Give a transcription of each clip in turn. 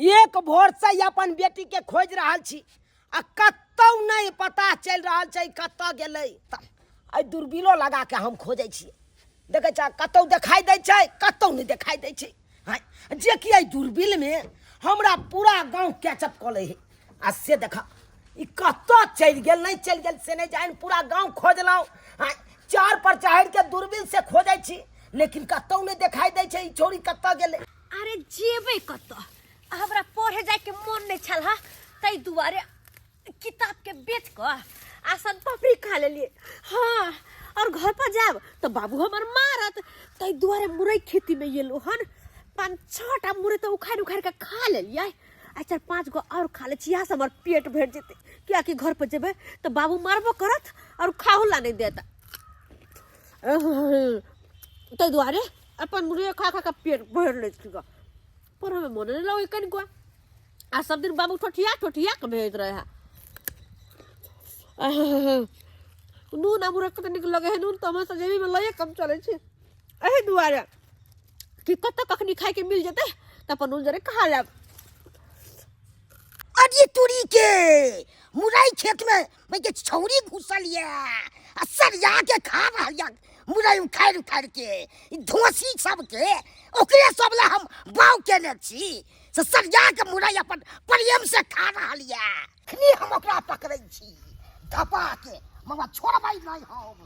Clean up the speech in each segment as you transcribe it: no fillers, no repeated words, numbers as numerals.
एक भोर से ही अपन बेटी के खोजि रहल छी आ कतौ नहि पता चलि रहल छै कतऽ गेलै। तऽ एहि दूरबीनो लगा के हम खोजै छियै, देखै छ कतौ देखाइ दै छै, कतौ नहि देखाइ दै छै। हँ, जे कि एहि दूरबीनमे हमरा पूरा गाँव कैचअप कऽ लै है। आ से देख ई कतऽ चलि गेल, नहि चलि गेल से नहि जानि। पूरा गाँव खोजलहुँ, हँ, चार पर चढ़ि के दूरबीन से खोजै छी, लेकिन कतौ नहि देखाइ दै छै। ई छौड़ी कतऽ गेलै? अरे जेबै कतऽ, हमरा पढ़े जायके मन नहि छल हा, ताहि दुआरे किताबके बेच कऽ आ सन पापड़ी खा लेलियै। हाँ, और घर पर जायब तऽ बाबू हमर मारत, ताहि दुआरे मुरई खेतीमे एलहुँ हन। पाँच छः टा मुरई तऽ उखाड़ि उखाड़ि कऽ खा लेलियै, आ चारि पाँच गो और खा लै छी, इएहसँ हमर पेट भरि जेतै। कियाकि घर पर जेबै तऽ बाबू मारबो करत और खाहो ला नहि देत, ताहि दुआरे अपन मुरई खा खा कऽ पेट भरि लै छी। पढ़ऽमे मोने नहि लगै कनिको, आ सब दिन बाबू ठोठिया ठोठिया कऽ भेजैत रहै है। नून आ मुरई कते नीक लगै है। नून तऽ हमर जेबीमे लैए कम चलै छै, एहि दुआरे कि कतऽ कखनी खायके मिल जेतै तऽ अपन नून जरे खा लेब। अरे तुरी के मुरई खेत में भाई के छौरी घुसल ये आ सरिया के खा रहल या मुरई उखाड़ि उखाड़ि के। ई धोसी सबके ओकरे सब ला हम बाउ केने छी, से सरिया के मुरई अपन प्रेम से खा रहल ये। खनी हम ओकरा पकड़ै छी धपा के, मगर छोड़बै नहि हम।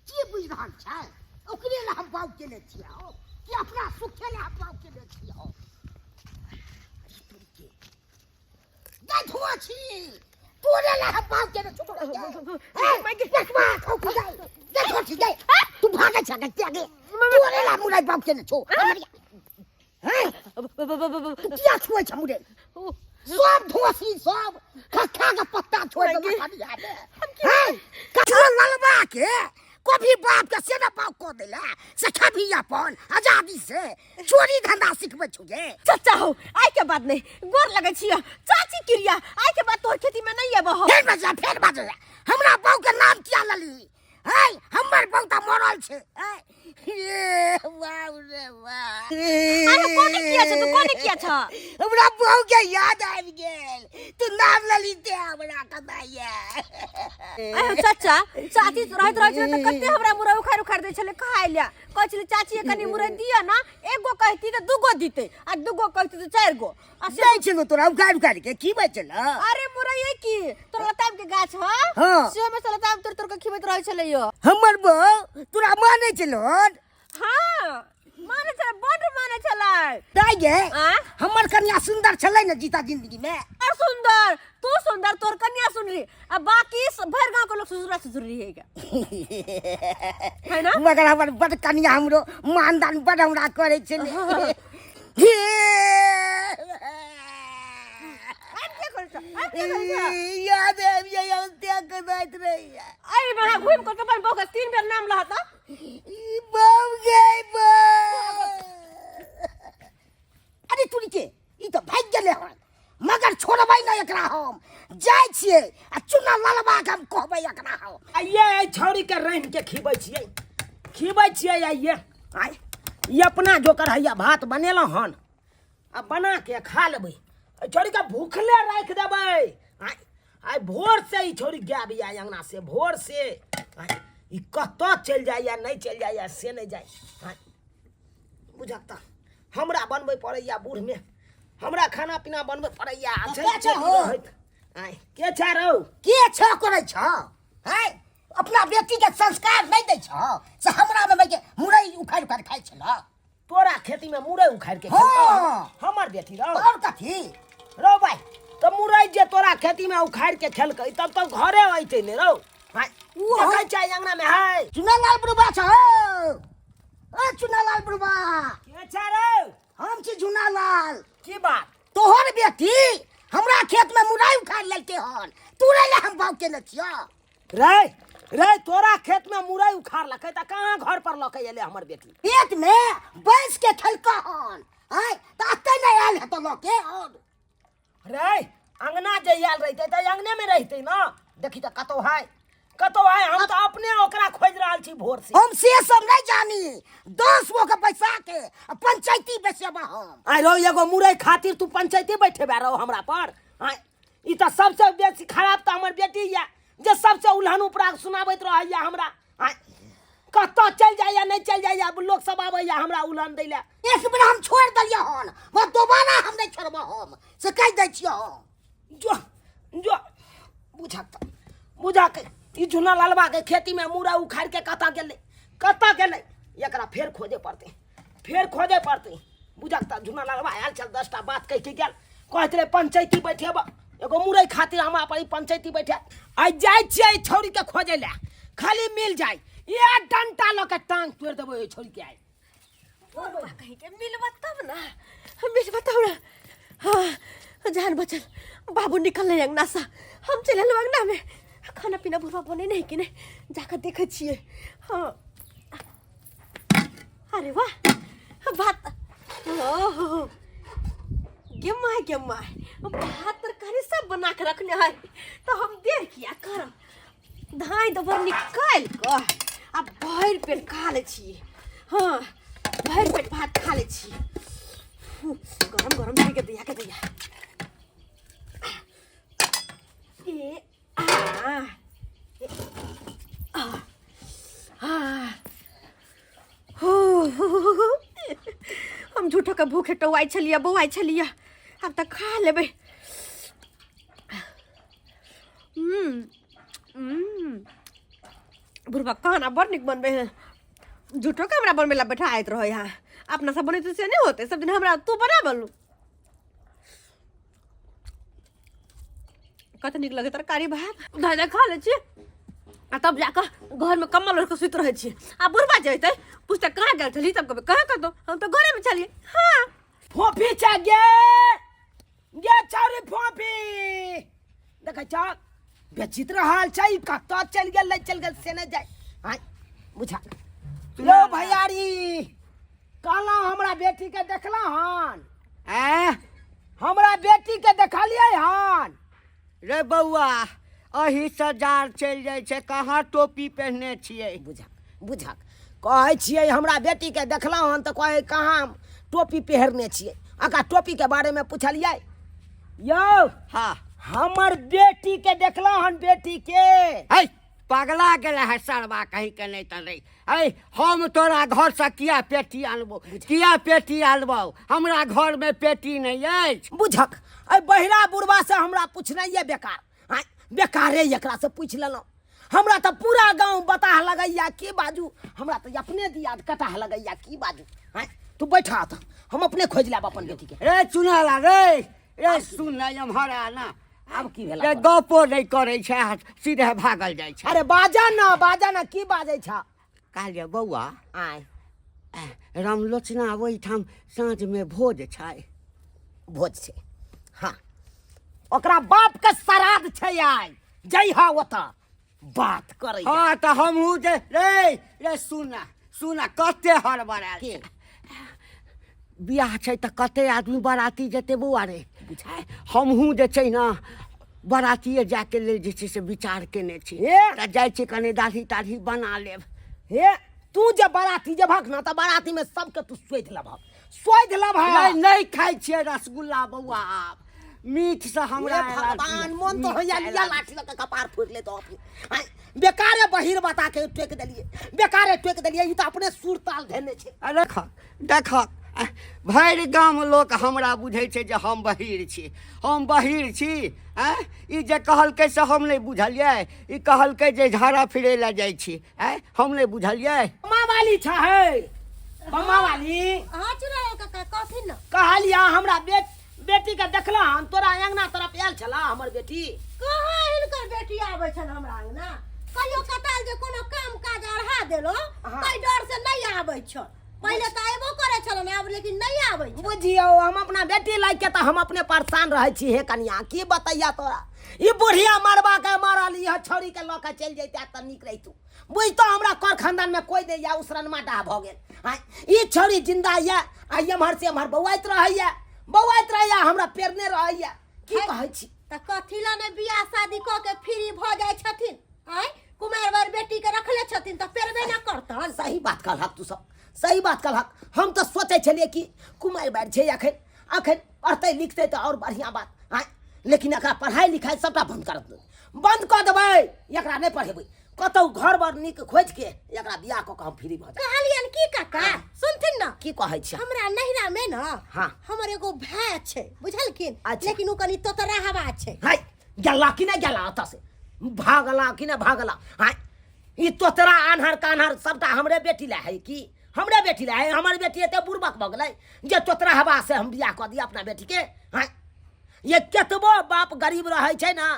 की बुझि रहल छै? ओकरे ला हम बाउ केने छी हौ कि अपना सुखे ला हम बाउ केने छी हौ? गै धुआं छी, तोरे ला हम बाउ केने छी तोरा के। ए, देखबा खौ की गै, गै धुआं छी गै, तू भागै छ गै त्यागे, तोरे ला मुरई बाउ केने छौ हमर। हैं, तू किया छुए छ मुरई? सब धोसी सब खखा के पत्ता छोड़ देलक हरिया में। हैं, कछुआ ललबा के कभी बाप के से ना बाप कऽ देला से कभी अपन आजादी से चोरी धंधा सिखबै छौ गे। चाचा हो, आइ के बाद नहीं, गोर लगै छियै चाची क्रिया, आइ के बाद तोहर खेती में नहीं एबो। फेर बजा, फेर बजा, हमरा बहू के नाम किया लली है? हमर बहू तऽ मरल छै। हैं, ये बाप रे बाप। अरे कोने किया छ तू, कोने किया छ? हमरा बहू के याद आबि गेल, तू नाम लली ते हमरा कमाइया। अरे चाचा, चाची रहैत रहै छलै तऽ कते हमरा मुरई उखाड़ि उखाड़ि दै छलै खाय लए। कहै छलै चाची कनि मुरई दिअ ने, एगो कहती तऽ दूगो दितै आ दूगो कहती तऽ चारि गो। आ से दै छलो तोरा उखाड़ि उखाड़ि के खिबै छल? अरे मुरई की तोरा लताम के गाछ ह? हाँ। से में से लताम तोड़ तोड़ के खिबैत रहै छलै यो। हमर बहू तोरा मानै छलो? हाँ, मानै छलै, बड्ड मानै छलै। दाइ गे, आ? हमर कन्या सुंदर छलै ने जीता जिंदगी में? और सुंदर तू, सुंदर तोर कन्या सुनरी आ बाकी भरि गांव के लोग ससुरा ससुरी है है ना। मगर हमर बड कन्या हमरो मानदान बड हमरा करै छलै। हे, आब के करै छ, आब के करै छ? याद आबि जाइए, हम त्याग के जाइत रहियै। एहि में अहाँ घुमि कऽ तऽ अपन बहू के तीन बेर नाम लहत। ई बम गई बम। अरे तुरी के ई तऽ भागि गेलै हन, मगर छोड़बै नहि एकरा। हम जाइ छियै आ चुना ललबा के हम कहबै एकरा हम। आइए एहि छौड़ी के रान्हि के खिबै छियै, खिबै छियै आइए। आइ ई अपना जोकर हैया भात बनेलहुँ हन, आ बना के खा लेबै। एहि छौड़ी के भूखले राखि देबै। आइ आइ भोर से ई छौड़ी गायब यऽ अङ्गना से, भोर से। आइ ई कतऽ चलि जाइए, नहि चलि जाइए से नहि जाइ। आइ बुझक तऽ हमरा बनबै पड़ैया, बूढ़मे हमरा खाना पीना बनबै पड़ैया। के छै हो? आइ के छै रौ? के छ करै छ हैं? अपना बेटी के संस्कार नहीं दै छ से हमरा में के मुरई उखाड़ उखाड़ खाइ छल। तोरा खेती में मुरई उखाड़ के हाँ। खेलकौ हमर बेटी रौ? और कथी रौ भाई? तऽ मुरई जे तोरा खेती में उखाड़ के खेलकै तब तऽ घरे अइतै ने रौ भाई। उ देखै छै अंगना में है। चुनालाल बुढ़बा छ हौ। ए चुनालाल बुढ़बा। के छै रौ? हम छी झुनालाल। की बात? तोहर बेटी हमरा खेत में मुरई उखाड़ लेलकै हन, तोरे ले हम बाग केने छियौ। रे रे, तोरा खेत में मुरई उखाड़लकै तऽ कहाँ घर पर लऽ के एलै हमर बेटी? पेट में बैस के खेलकै हन। आँय, तऽ एतै नहि आयल हेतौ लऽ के। और रे अंगना जे आयल रहितै तऽ अंगने में रहितै ना। देखी तऽ कतौ है, कतौ आय हम तऽ अपने ओकरा खोजि रहल छी भोर से। हम से सब नहीं जानी, 10 गो के बैसा के आ पंचायती बैसेबा हम। आय रौ, एगो मुरई खातिर तू पंचायती बैठेबा रौ हमरा पर? आय, ई तऽ सबसे बेसी खराब तऽ हमर बेटी यऽ जे सबसे उल्हन उपराग सुनाबैत रहैया हमरा। आय, कतऽ चलि जाइया नहि चलि जाइया, लोक सब आबैया हमरा उल्हन दै लए। एक बेर हम छोड़ि देलियै हन, वह दोबारा हम नहीं छोड़बो हम, से कहि दै छियै हम। जो जो बुझक तऽ बुझक, ई झुना ललबा के खेती में मुरा उखाड़ के कतऽ गेलै, कतऽ गेलै, एकरा फेर खोजे पड़तै, फेर खोजे पड़तै। बुझक तऽ झुना ललबा आयल छल, 10टा बात कहि के गेल, कहैत रहै पंचायती बैठेब, एगो मुरई खातिर हमरा पर ई पंचायती बैठे। आइ जाइ छियै एहि छौड़ी के खोजै लए, खाली मिल जाय ये डंटा लऽ के टांग तोड़ि देबै ओहि छौड़ी के आइ। बुढ़वा कहीं के मिलबा तब ना, मिलबा तब ना। हाँ जान बचल, बाबू निकल रहे अंगना से, हम चले एलहुँ अंगना में। खाना पीना बुढ़वा बने नहीं कि नहीं, जाकर देखे छिए। हाँ अरे वाह भात, ओहो गे my गे my, भात तरकारी सब बना के रखने है, तो हम देर किया करब, धाइ दबर निकालि कऽ आ भरि पेट खा लै छी। हाँ भरि पेट भात खा लै छी, गरम गरम छै के दैया के दैया। ए आ ए, आ आ हो हो, हो, हो। हम झूठो के भूखे टौआइ छलियै बौआइ छलियै, आब तऽ खा लेबै। बुढ़बा खाना बड़ नीक बनबै है, झूठो के हमरा बनबै लए बैठाइत रहै है, अपना सब बनेतै से नहि होतै, सब दिन हमरा तू बना बनलू। कते नीक लगै तरकारी भात, धऽ धऽ खा लै छी आ तब जाकऽ घरमे कम्बल ओढ़ि कऽ सुति रहै छी। आ बुढ़बा जे अयतै पुछतै कहाँ गेल छली, तब कहबै कहाँ कतौ, हम तऽ घरेमे छलियै। हाँ फोफी छै गे, गे छौरी फोफी, देखै छ बेचित रहल छै, ई कतऽ चलि गेल नहि चलि गेल से नहि जाय। आँय बुझा यौ भैयारी, कहलहुँ हमरा बेटीके देखलहुँ हन? आँय? हमरा बेटीके देखलियै हन? रे बौआ, अही से जाड़ चलि जाइ छै, कहाँ टोपी पहिने छियै? बुझक बुझक, कहै छियै हमरा बेटीके देखलहुँ हन तऽ कहै कहाँ टोपी पहिरने छियै, अका टोपीके बारेमे पुछलियै यौ? हाँ हमर बेटीके देखलहुँ हन बेटीके? है पगला गेल है सरबा कहीं के नहीं तऽ नहीं। है हम तोरा घर से किया पेटी आनबो, किया पेटी आनबो, हमरा घर में पेटी नहीं अछि। बुझक एहि बहिरा बुढ़बा से हमरा पूछनाइए बेकार, आँय बेकारे एकरा से पूछि लेलहुँ, हमरा तऽ पूरा गाँव बताह लगैया की बाजू, हमरा तऽ अपने दियाद कटाह लगैया की बाजू। आँय तू बैठा तऽ हम अपने खोजि लेब अपन बेटीके। रे चुनाला रे, रे सुन ना एम्हर आ ना, आब की भेला? रे गपो नहि करै छै, सीधे भागल जाइ छै। अरे बाजा ना, बाजा ना, की बाजै छ? कहलियै बौआ, आँय रामलोचना ओहिठाम साँझमे भोज छै। भोज छै? हाँ ओकरा बाप के श्राद्ध छै, आइ जइह ओतऽ बात करै। हाँ तऽ हमहूँ जे रे रे सुन सुन, कते हड़बड़ायल की? छै, बियाह छै तऽ कते आदमी बराती जेतै बौआ रे, हमहूँ जे छै ने बरातिए जायके लेल जे छै से विचार केने छी, हे? तऽ जाइ छी कनि दाढ़ी ताढ़ी बना लेब। हे तू जे बराती जेबहक ने तऽ बराती में सबके तू सोधि लेबहक, सोधि लेबहक। नहि नहि खाइ छियै रसगुल्ला बौआ, आब मीठ से हमरा हे भगवान, मन तो होइया लिया लाठी लऽ के कपार फोड़ि लेतो अपने। आँय, बेकारे बहिर बता के टोकि देलियै, बेकारे टोकि देलियै, ई तऽ अपने सुर ताल धेने छै। अरे देख देख, भरि गाम लोक हमरा बुझै छै जे हम बहिर छी, हम बहिर छी। आँय ई जे कहलकै से हम नहि बुझलियै, ई कहलकै जे झाड़ा फिरै लए जाइ छी, आँय हम नहि बुझलियै। माँ वाली छै, माँ वाली। हाँ चुनाव काका कहथिन ना। कहलिया हमरा बेटी के देखला हन, तोरा अंगना तरफ आयल छला हमर बेटी? कहाँ हिनकर बेटी आबै छल हमरा अंगना, कहियो कताल जे कोनो काम काज अढ़ा देलो ताहि डर से नहीं आबै छल, पहिले तऽ अयबो करै छल ने, आब लेकिन नहीं आबै छल। बुझियौ हम अपना बेटी लाइक के तऽ हम अपने परेशान रहै छी। हे कनिया की बतैया तोरा, ई बुढ़िया मरबा के मारल इह छौड़ी के लऽ के चलि जैते तऽ नीक रहितू। बुझतो हमरा कर खानदान में कोई नहीं या उसरनमा डाह भऽ गेल। आँय ई छौड़ी जिंदा यऽ आ एम्हर से एम्हर बौआइत रहैया, बौआइत रहैया, हमरा पेरने रहैया, की कहै छी? तऽ कथी लए ने बियाह शादी कऽ के फ्री भऽ जाइ छथिन? आँय कुमार बार बेटी के रखले छथिन तऽ पेरबे ना करतन। सही बात कहलहक तू सब, सही बात कहलहक। हम तऽ सोचै छलियै कि कुमारि बारि छै, अखन अखन पढ़तै लिखतै तऽ आओर बढ़िआँ बात आँय, लेकिन एकरा पढ़ाइ लिखाइ सबटा बन्द कर देबै, बन्द कऽ देबै, एकरा नहि पढ़ेबै। कतहु घर बर नीक खोजिके एकरा बियाह कऽ कऽ हम फ्री भऽ जायब। कहलियन की काका, सुनथिन ना? की कहै छियै? हमरा नैहरा में ना हाँ। हमर एगो भाय छै, बुझलखिन? अच्छा। लेकिन उ कनी तोतरा हवा छै। हाय, गेला कि नहि गेला ओतऽ से भागला कि नहि भागला? हाय, ई तोतरा आन्हर कान्हर सबटा हमरे बेटी लए है की? हमरे बेटी लए है? हमर बेटी एते बुड़बक भऽ गेलै जे तोतरा हवा से हम बियाह कऽ दिअ अपना बेटीके? हाय, ये केतबो बाप गरीब रहै छै ने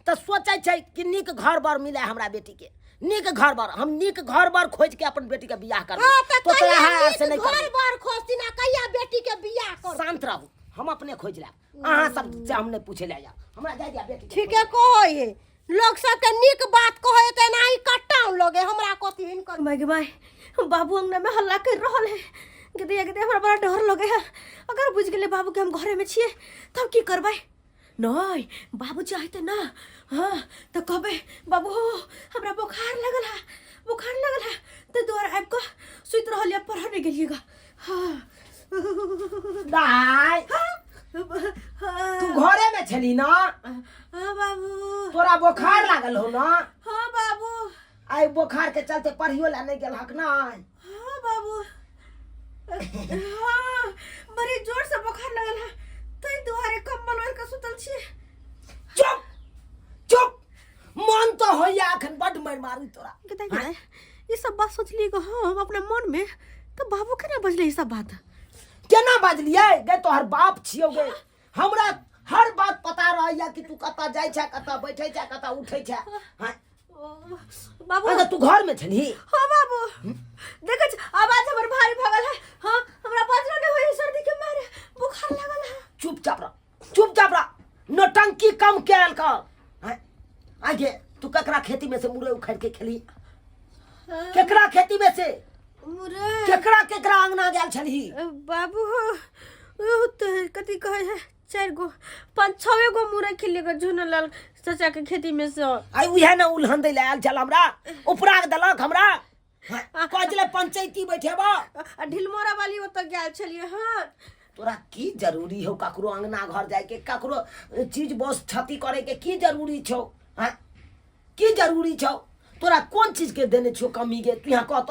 तऽ सोचै छै कि नीक घर बर मिले हमरा बेटीके, नीक घर बर, हम नीक घर बर खोजिके अपन बेटीके बियाह करबै। हाँ, तऽ तोतरा कहिया हवा से नीक नहि घर करबै। बर खोजथिन आ कहिया बेटीके बियाह करथिन? शान्त रहू, हम अपने खोजि लेब, अहाँ सब से हम नहि पूछे लए जायब, हमरा जाय दिअ बेटी। ठीके कहै है, लोग सबके नीक बात कहै तऽ एनाही कट्टाउन लगे हमरा कथी हिनकर। माय गे माय, बाबू अंगना में हल्ला कर रहल है। गदे गदे, हमरा बड़ा डर लगे है। अगर बुझ गेलै बाबू के हम घरे में छियै तब की करबै? नहीं बाबू चाहते ना, हाँ तो कहबै बाबू हो हमरा बुखार लगल है, बुखार लगल है, तो दुआर आबि कऽ सुति रहल यऽ, पढ़ऽ नहि गेलियै गा। हाँ। दाय, तू घरे में छली ना? हाँ बाबू। तोरा बुखार लागल हो ना? हाँ बाबू। आइ बुखार के चलते पढ़ियो ला नहीं गेल हक ना? हाँ बाबू, हाँ, बड़ी जोर से बुखार लगल है, ताहि दुआरे कम्बल ओढ़ि कऽ सुतल छी। चुप चुप, मन तो होइया अखन बड मारि मारू तोरा। गदा गदा, ई सब बात सोचलियै गो हम अपना मन में, तऽ बाबू केना बजलै ई सब बात? केना बजलियै गे? तोहर बाप छियौ गे, हमरा हर बात पता रहैया कि तू कतऽ जाइ छै, कतऽ बैठै छै, कतऽ उठै छै। हाँ। बाबू। अच्छा, तू घर में छलही? हाँ बाबू, देखै छी आवाज हमर भारी भऽ गेल है। हाँ, हमरा बजलो नहि होइए, सर्दी के मारे बुखार लागल है। चुपचाप रह, चुपचाप रह, नौटंकी कम कैल कर। हाँ? आगे तू ककरा खेती में से मुरई उखाड़ के खेली? केकरा खेती में से? मुरई। केकरा केकरा अंगना गेल छलही? बाबू हो, ओ तो कथी कहै है, चारि गो पाँच छवे गो मुरई खेलिए गो झुनलाल चाचा के खेती में से। आई उहे ने उलहन दै लए आयल छल हमरा, उपराग देलक हमरा, कहै छलै पंचायती बैठेबा। आ ढिलमोरा वाली ओतऽ गेल छलियै। हाँ। तोरा की जरूरी हौ ककरो अंगना घर जायके, ककरो चीज बस क्षति करे के की जरूरी छौ? हाँ, की जरूरी छौ? तोरा कोन चीज के देने छौ कमी गे? तू यहाँ कहत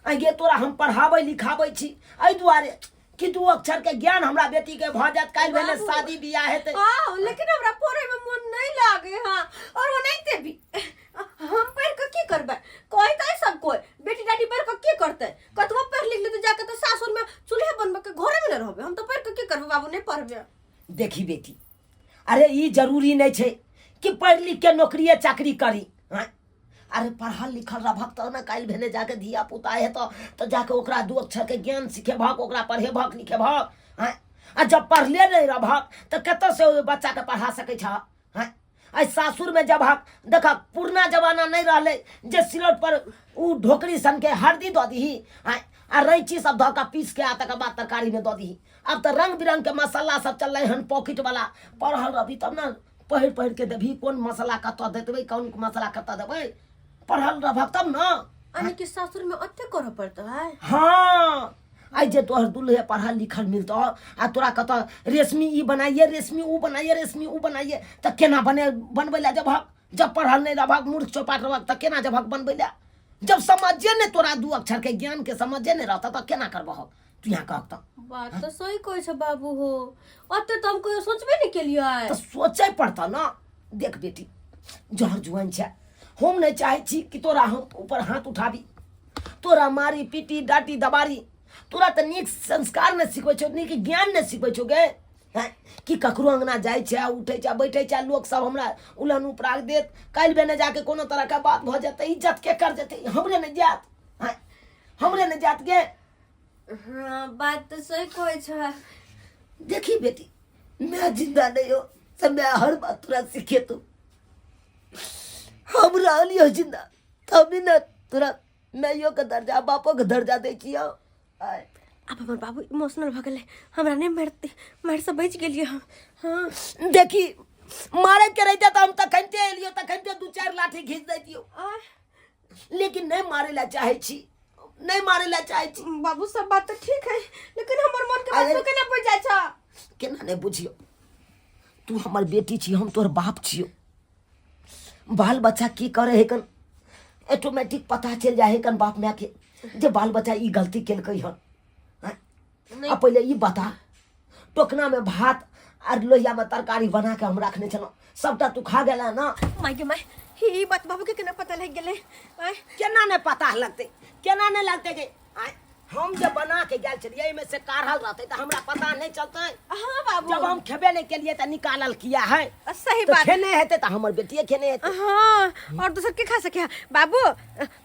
हैं गे, तोरा हम पढ़ाबै लिखाबै छी एहि दुआरे कि दू अक्षर के ज्ञान हमरा बेटी के भऽ जायत, काल्हि भेले बाबू। शादी बियाह हेतै। हाँ, लेकिन हमरा पढ़े में मन नहीं लागे। हाँ, और ओनाहिते भी हम पढ़ के की करबै? कहते सब कोई बेटी डाटी पढ़ के की करतै, कतबो पढ़ लिख लेतै जाके तो सासुर में चूल्हे बनबे के घरे में न रहबै। हम तो पढ़ के की करबै बाबू, नहीं पढ़बै। देखी बेटी, अरे ई जरूरी नहीं छै कि पढ़ लिख के नौकरिए चाकरी करी। हाँ, अरे पढ़ल लिखल रहबक तब ने काल्हि भेने जाके धिया पुता हेतौ तऽ जाके ओकरा दू अक्षर के ज्ञान सिखेबहक, ओकरा पढ़ेबहक लिखेबहक। हाँ, आ जब पढ़ले नहीं रहबहक तऽ कतऽ से ओहि बच्चाके पढ़ा सकै छह? हाँ, आइ सासुरमे जबहक देखक पुरना जमाना नहीं रहलै जे सिलौट पर उ ढोकरी सनके हरदी दऽ दीही, हाँ, आ रैची सब धऽ कऽ पीस के आ तकर बाद तरकारीमे दऽ दीही। आब तऽ रंग बिरंग के मसाला सब चललै हन पॉकेट वाला। पढ़ल रहबी तब ने पढ़ि पढ़ि के देबही कोन मसाला कतऽ देबै, कोन मसाला कतऽ देबै, पढ़ल रहबक तब ने। यानी कि सासुर में ओते करऽ पड़तै? हाँ, आइ जे तोहर दुल्हे पढ़ल लिखल मिलतौ आ तोरा कतऽ रेशमी ई बनाइए, रेशमी ऊ बनाइए, रेशमी ऊ बनाइए, तऽ केना बने बनबै लए जेबहक? जब पढ़ल नहि रहबहक, मूर्ख चौपाट रहबहक, तऽ केना जेबहक बनबै लए? जब समझे नहि तोरा दू अक्षर के ज्ञान के समझे नहि रहतौ तऽ केना करबहक? तू यहाँ कहक तऽ। बात तऽ सही कहै छै बाबू हो, ओते तऽ हम कहियो सोचबे नहि केलियै। तऽ सोचै पड़तौ ने। देख बेटी, जहर जुआन छै, हम नहि चाहै छी कि तोरा हम ऊपर हाथ उठाबी, तोरा मारी पीटी डांटी दबारी। तोरा तऽ नीक संस्कार नहि सिखबै छौ, नीक ज्ञान नहि सिखबै छौ गे। हैं कि ककरो अंगना जाइ छै, उठै छै, बैठै छै, लोक सब हमरा उलन उपराग देत, काल्हि भेने जाके कोनो तरहके बात भऽ जेतै, इज्जत के कर जेतै? हमरे नहि जायत? हैं, हमरे नहि जायत गे? हाँ, बात तऽ सही कहै छै। देखी बेटी, मैं जिंदा नहीं हो से मैं हर बात तोरा सीखे तू। हम रहलियो जिंदा तभी ने तोरा माइयो के दर्जा बापो के दर्जा दै छियौ। आय। आब हमर बाबू इमोशनल भऽ गेलै, हमरा नहि मारतै, मारिसँ बचि गेलियै हम। हाँ। देखी मारे के रहिते तऽ हम तखनते एलियो, तखनते दू चारि लाठी घीच दैतियो, लेकिन नहि मारे ला चाहै छी, नहि मारे ला चाहै छी। बाबू सब बात तऽ ठीक है, लेकिन हमर मन के बात तू केना बुझ जाइ छ? केना नहि बुझियो, तू हमर बेटी छी, हम तोहर बाप छियो। बाल बच्चा की करे है कन ऑटोमेटिक पता चलि जाइ है कन बाप माय के जे बाल बच्चा ई गलती केलकै हन। आ पहिले ई बता, टोकना में भात आर लोहिया में तरकारी बना के हम रखने छलहुँ, सबटा तू खा गेला ना? माय गे माय, ई बात बाबू के केना पता लग गेलै? आँय? केना नहि पता लगतै, केना नहि लगतै गे? आँय, हम जे बना के गेल छलियै एहिमे से काढ़ल रहतै तऽ हमरा पता नहि चलतै? हाँ बाबू। जब हम खेबे नहि केलियै तऽ निकालल किया है? सही तऽ बात। खेने हेतै तऽ हमर बेटिए खेने हेतै। हाँ, और दोसर के खा सके है? बाबू,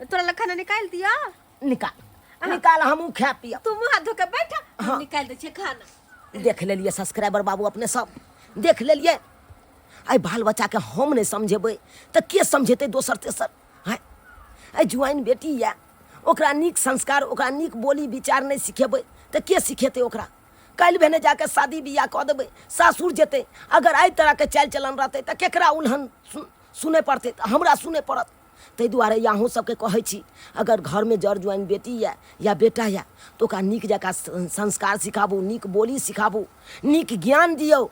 तोरा लग खाना निकाल दिया? निकाल, निकाल, हमहूँ खाय पियब। तू मुँह हाथ धो के बैठ, हम हाँ। निकाल दै छियै खाना। देख लेलियै सब्सक्राइबर बाबू, अपने सब देख लेलियै। एहि बाल बच्चाके हम नहि समझेबै तऽ के समझेतै दोसर तेसर? आँय, एहि जुआइन बेटी यए, ओकरा नीक संस्कार, ओकरा नीक बोली विचार नहि सिखेबै तऽ के सिखेतै ओकरा? काल्हि भेने जाके शादी बियाह कऽ देबै, सासुर जेतै, अगर एहि तरहके चालि चलन रहतै तऽ केकरा उल्हन सुनय पड़तै? तऽ हमरा सुनय पड़त। ताहि दुआरे अहूँ सबके कहै छी, अगर घरमे जर जुआइन बेटी यए या बेटा यए तऽ ओकरा नीक जकाँ संस्कार सिखाबू, नीक बोली सिखाबू, नीक ज्ञान दियौ।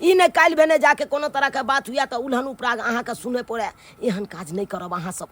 ई नहि काल्हि भेने जाके कोनो तरहके बात हुए तऽ उल्हन उपराग अहाँके सुनय पड़य, एहन काज नहि करब अहाँ सब।